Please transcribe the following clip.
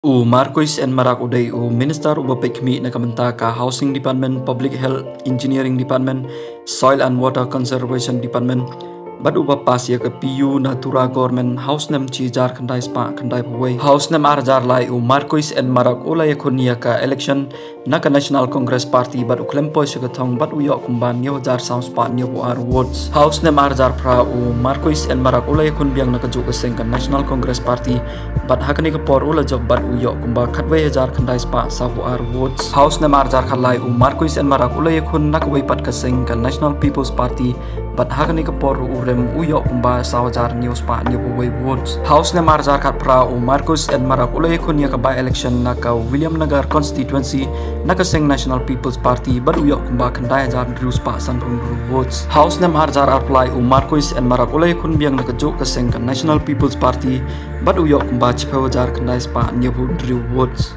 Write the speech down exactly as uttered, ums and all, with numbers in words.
U Marcuise N Marak u dei u Minister uba peit khmih na ka bynta ka Housing Department, Public Health, Engineering Department, Soil and Water Conservation Department, bad uba pass ïa ka P U na Tura Government ha u snem shi hajar khyndai spah khyndai phew wei. Ha u snem ar hajar lai u Marcuise N Marak u la ïakhun ïa ka election na ka National Congress Party bad u khlem poi sha ka thong bad u ïoh kumba hynñiew hajar saw spah hynñiew phew ar votes. Ha u snem ar hajar phra u Marcuise N Marak u la ïakhun biang na kajuh ka seng ka National Congress Party bad ha kane ka por u la jop bad u ïoh kumba khatwei hajar khyndai spah saw phew ar votes. Ha u snem ar hajar khatlai u Marcuise N Marak u la ïakhun na kawei pat ka seng ka National People's Party bad ha kane ka por u rem u ïoh kumba saw hajar hynñiew spah hynñiew phew wei votes. Ha u snem ar hajar khatphra u Marcuise N Marak u la ïakhun ïa ka by-election na ka Williamnagar constituency na ka seng National People's Party bad u ïoh kumba khyndai hajar hynriew spah san phew hynriew votes. Ha u snem ar hajar arphew lai u Marcuise N Marak u la ïakhun biang na kajuh ka seng ka National People's Party bad u ïoh kumba shiphew hajar khyndai spah hynñiew phew hynriew votes.